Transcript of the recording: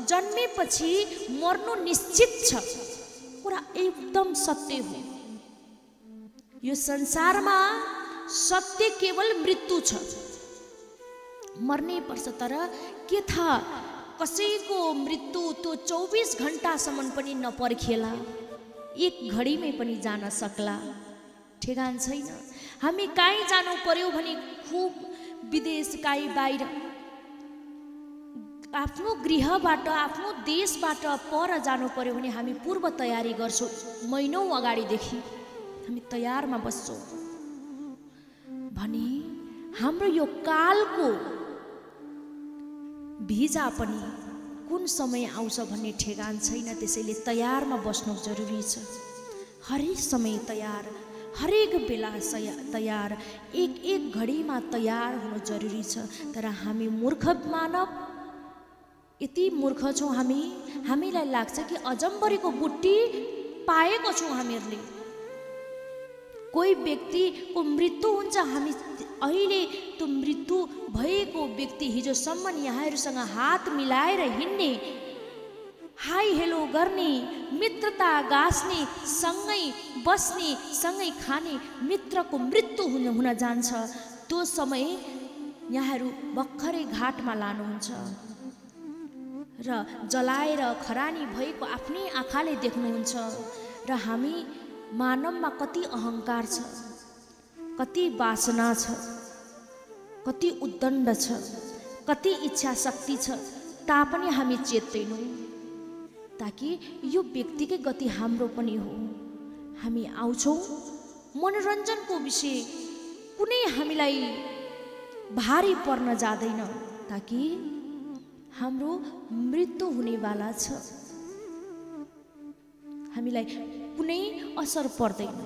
जन्मेपछि मर्नु निश्चित छ। कुरा एकदम सत्य हो। यो संसारमा सत्य केवल मृत्यु छ, मर्नै पर्छ। तर के थाहा कसैको मृत्यु त्यो 24 घण्टासम्म पनि नपर्खेला, एक घडीमै पनि जान सक्ला, ठेगान छैन। हामी कहीँ जानु पर्यो भने खुब विदेश कहीँ बाहिर आफ्नो गृहबाट आफ्नो देशबाट पर जानु पर्यो भने हामी पूर्व तयारी गर्छौँ। महिनौँ अगाडिदेखि हामी तयारमा बस्छौँ भने हाम्रो यो कालको भिजा पनि कुन समय आउँछ भन्ने ठेगान छैन। त्यसैले तयारमा बस्नु जरुरी छ। हरेक समय तयार, हरेक बेला तयार, एक एक घडीमा तयार हुनु जरुरी छ। तर हामी मूर्ख मानव यति मूर्ख छौँ, हामीलाई लाग्छ कि अजम्बरीको बुट्टी पाएको छौँ हामीहरूले। कोही व्यक्तिको मृत्यु हुन्छ, हामी अहिले त्यो मृत्यु भएको व्यक्ति हिजोसम्म यहाँहरूसँग हात मिलाएर हिँड्ने, हाई हेलो गर्ने, मित्रता गाँस्ने, सँगै बस्ने, सँगै खाने मित्रको मृत्यु हुन जान्छ। त्यो समय यहाँहरू भर्खरै घाटमा लानुहुन्छ र जलाएर खरानी भएको आफ्नै आँखाले देख्नुहुन्छ। र हामी मानवमा कति अहङ्कार छ, कति वासना छ, कति उद्दण्ड छ, कति इच्छा शक्ति छ, तापनि हामी चेत्दैनौँ। ताकि यो व्यक्तिकै गति हाम्रो पनि हो। हामी आउँछौँ, मनोरञ्जनको विषय कुनै हामीलाई भारी पर्न जाँदैन, ताकि हाम्रो मृत्यु हुनेवाला छ, हामीलाई कुनै असर पर्दैन।